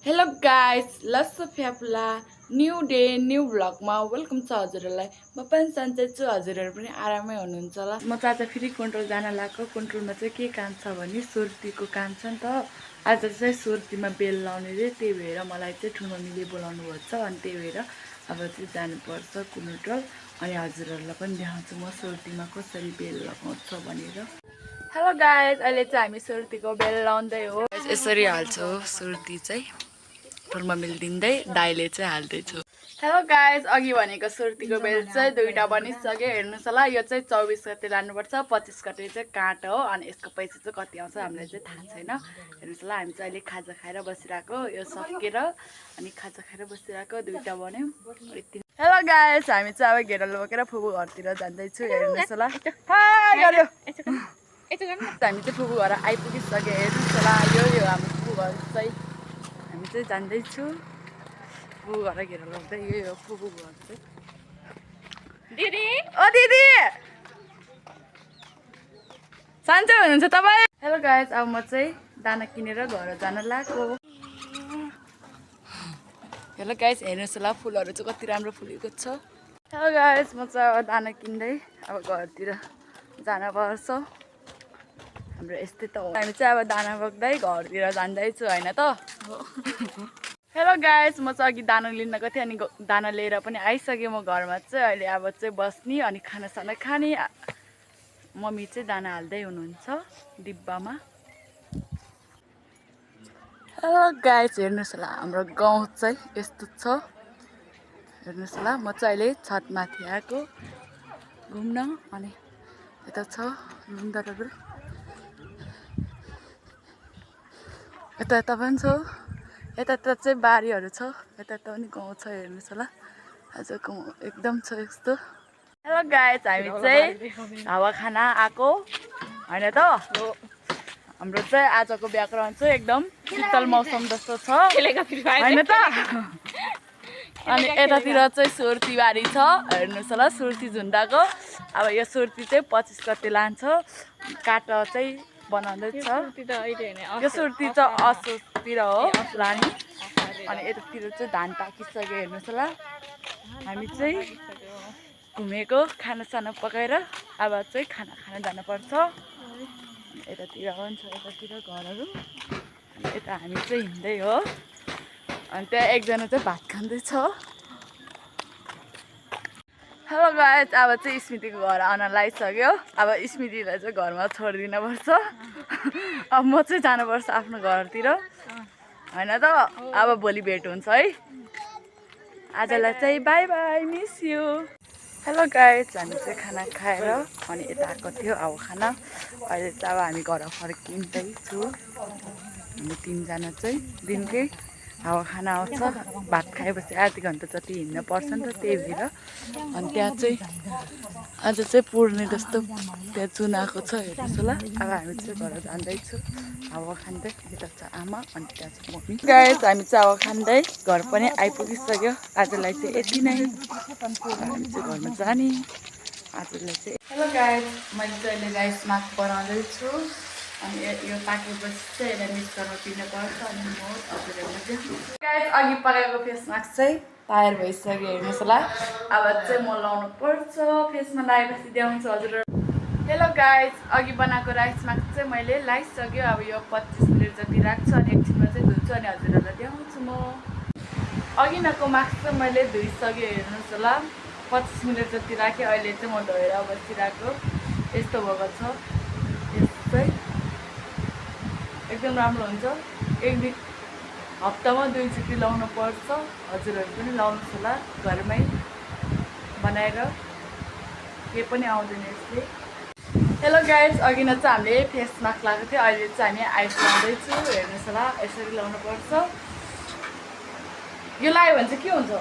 Hello guys लस्सो फ्याफुला new day new भ्लगमा वेलकम छ हजुरहरूलाई। म पनि सन्चै छु, हजुरहरू पनि आरामै हुनुहुन्छ होला। म चाहिँ आज फेरि कन्ट्रोल जान लागेको। कन्ट्रोलमा चाहिँ के काम छ भने सुर्तीको काम छ नि त। आज चाहिँ सुर्तीमा बेल लाउने रे, त्यही भएर मलाई चाहिँ ठुलो मम्मीले बोलाउनु भएको छ। अनि त्यही भएर अब चाहिँ जानुपर्छ कन्ट्रोल। अनि हजुरहरूलाई पनि देखाउँछु म सुर्तीमा कसरी बेल लगाउँछ भनेर। हेलो गाइस, अहिले चाहिँ हामी सुर्तीको बेल लाउँदै हो। यसरी हाल्छु सुर्ती चाहिँ फुलमा मिलिदिँदै दाइले चाहिँ हाल्दैछु। हेलो गाइस, अघि भनेको सुर्तीको बेल चाहिँ दुईवटा बनिसक्यो। हेर्नुहोस् होला, यो चाहिँ 24 गते लानुपर्छ, 25 गते चाहिँ काँट हो। अनि यसको पैसा चाहिँ कति आउँछ हामीलाई चाहिँ थाहा छैन। हेर्नुहोस् होला, हामी चाहिँ अहिले खाजा खाएर बसिरहेको, यो सकेर अनि खाजा खाएर बसिरहेको। दुईवटा बन्यो। हेलो गाइस, हामी चाहिँ अब घेरा बोकेर फुपू घरतिर जाँदैछु। हेर्नुहोस् होला, हामी चाहिँ फुपू घर आइपुगिसक्यो। हेर्नुहोस् होला, यो हाम्रो फुपू घर चाहिँ हामी चाहिँ जाँदैछु फुपू घर घेरा लाग्दै। यही हो फुपू घर चाहिँ। दिदी ओ दिदी सन्चै हुनुहुन्छ तपाईँ? हेलो गाइस, अब म चाहिँ दाना किनेर घर जान लागेको। हेलो गाइस, हेर्नुहोस् होला, फुलहरू चाहिँ कति राम्रो फुलेको छ। हेलो गाइस, म चाहिँ अब दाना किन्दै अब घरतिर जानुपर्छ। हाम्रो यस्तै त हो। हामी चाहिँ अब दाना बोक्दै घरतिर जाँदैछु होइन त। हेलो गाइस, म चाहिँ अघि दाना लिन गएको थिएँ। अनि दाना लिएर पनि आइसकेँ म घरमा चाहिँ। अहिले अब चाहिँ बस्ने अनि खानासाना खाने। मम्मी चाहिँ दाना हाल्दै हुनुहुन्छ डिब्बामा। हेलो गाइस, हेर्नुहोस् होला, हाम्रो गाउँ चाहिँ यस्तो छ। हेर्नुहोस् होला, म चाहिँ अहिले छतमाथि आएको घुम्न। अनि यता छ रुमदारहरू, यता पनि छ। यता चाहिँ बारीहरू छ, यता पनि गाउँ छ। हेर्नुहोस् होला, आजको एकदम छ यस्तो। हेलो गाइस, हामी चाहिँ हावा खान आएको होइन त। हाम्रो चाहिँ आजको व्याकरण चाहिँ एकदम शीतल मौसम जस्तो छ होइन त। अनि यतातिर चाहिँ सुर्तीबारी छ। हेर्नुहोस् होला, सुर्ती झुन्डाको। अब यो सुर्ती चाहिँ 25 गते लान्छ, काँटा चाहिँ बनाउँदैछ। यो सुर्ती चाहिँ असोजतिर हो लाने। अनि यतातिर चाहिँ धान पाकिसक्यो। हेर्नुहोस् होला, हामी चाहिँ घुमेको खानासाना पकाएर अब चाहिँ खाना खान जानुपर्छ। यतातिर पनि छ, यतातिर घरहरू। अनि यता हामी चाहिँ हिँड्दै हो। अनि त्यहाँ एकजना चाहिँ भात खाँदैछ। हेलो गाइस, अब चाहिँ स्मृतिको घर आउन लागिसक्यो। अब स्मृतिलाई चाहिँ घरमा छोडिदिन पर्छ। अब म चाहिँ जानुपर्छ आफ्नो घरतिर होइन त। अब भोलि भेट हुन्छ है। आजलाई चाहिँ by by, miss you. Hello guys, हामी चाहिँ खाना खाएर अनि यता आएको थियो हावा खान। अहिले चाहिँ अब हामी घर फर्किँदैछु। हामी तिनजना चाहिँ दिनकै हावा खान आउँछ। भात खाएपछि आधी घन्टा जति हिँड्नु पर्छ नि त, त्यही भएर। अनि त्यहाँ चाहिँ आज चाहिँ पुर्ने जस्तो त्यहाँ जुन आएको छ। हेर्नुहोस् होला, अब हामी चाहिँ घर जाँदैछु हावा खाँदै। यता चाहिँ आमा अनि त्यहाँ चाहिँ मम्मी। गाइस, हामी चाहिँ हावा खाँदै घर पनि आइपुगिसक्यो। आजलाई चाहिँ यति नै, हामी चाहिँ घरमा जाने आजलाई चाहिँ। हेलो गाइस, मैले चाहिँ अहिले राइस माग बनाउँदैछु। अनि यो पाकेपछि चाहिँ यसलाई मिक्स गरेर पिर्नुपर्छ। अनि म हजुरहरूलाई चाहिँ गाइस अघि पकाएको फेस मास्क चाहिँ तयार भइसक्यो। हेर्नुहोस् होला, अब चाहिँ म लाउनु पर्छ। फेसमा लगाएपछि देखाउँछु हजुरहरू। हेलो गाइस, अघि बनाएको राइस मास्क चाहिँ मैले लगाइसक्यो। अब यो 25 मिनट जति राख्छु अनि एकछिनमा चाहिँ धुन्छु अनि हजुरहरूलाई देखाउँछु म। अघि नको मास्क चाहिँ मैले धोइसकेँ। हेर्नुहोस् होला, 25 मिनट जति राखेँ। अहिले चाहिँ म धोएर बसिरहेको। यस्तो भएको छ। यस्तै एकदम राम्रो हुन्छ। एक दिन हप्तामा 2 चोटि लाउनु पर्छ। हजुरहरू पनि लाउनुहोस् होला, घरमै बनाएर, केही पनि आउँदैन यसले। हेलो गाइस, अघि न चाहिँ हामीले फेस मास्क लगाएको थियो, अहिले चाहिँ हामी आइस लाउँदैछु। हेर्नुहोस् होला, यसरी लाउनुपर्छ। यो लगायो भने चाहिँ के हुन्छ?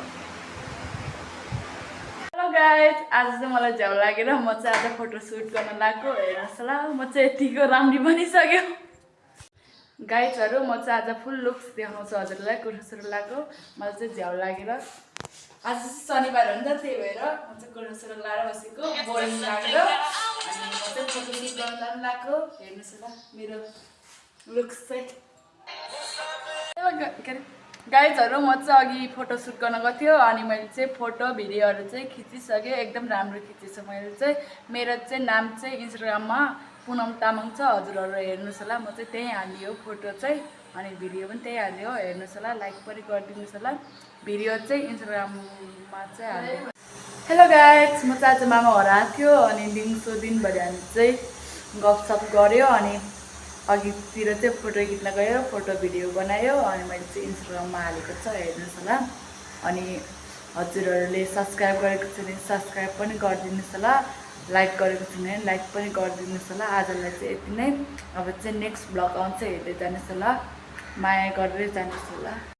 हेलो गाइस, आज चाहिँ मलाई झ्याउ लागेर म चाहिँ आज फोटो सुट गर्न लागेको। हेर्नुहोस् होला, म चाहिँ यतिको राम्री बनिसक्यो। गाइसहरू, म चाहिँ आज फुल लुक्स देखाउँछु हजुरलाई। कुर्तासुट लगाएको, मलाई चाहिँ झ्याउ लागेर। आज चाहिँ शनिबार हो नि त, त्यही भएर म चाहिँ कुर्तासुट लगाएर बसेको, बोरिङ लागेर। अनि म चाहिँ फोटो सुट गर्न जानु लागेको। हेर्नुहोस् होला मेरो लुक्स चाहिँ। के अरे गाइजहरू म चाहिँ अघि फोटोसुट गर्न गएको थियो अनि मैले चाहिँ फोटो भिडियोहरू चाहिँ खिचिसकेँ एकदम राम्रो खिचेछु मैले चाहिँ मेरो चाहिँ नाम चाहिँ इन्स्टाग्राममा पुनम तामाङ छ हजुरहरू हेर्नुहोस् होला म चाहिँ त्यहीँ हालियो फोटो चाहिँ अनि भिडियो पनि त्यही हालियो हेर्नुहोस् होला लाइक पनि गरिदिनुहोस् होला भिडियो चाहिँ इन्स्टाग्राममा चाहिँ हालियो हेलो गाइज म चाहिँ आज मामा घर आएको थियो अनि दिउँसो दिनभरि हामी चाहिँ गफसफ गऱ्यो अनि अघितिर चाहिँ फोटो खिच्न गयो फोटो भिडियो बनायो अनि मैले चाहिँ इन्स्टाग्राममा हालेको छ हेर्नुहोस् होला अनि हजुरहरूले सब्सक्राइब गरेको छ भने सब्सक्राइब पनि गरिदिनुहोस् होला लाइक गरेको छ भने लाइक पनि गरिदिनुहोस् होला आजलाई चाहिँ यति नै अब चाहिँ नेक्स्ट ब्लग आउँछ हेर्दै जानुहोस् होला माया गरेर जानुहोस् होला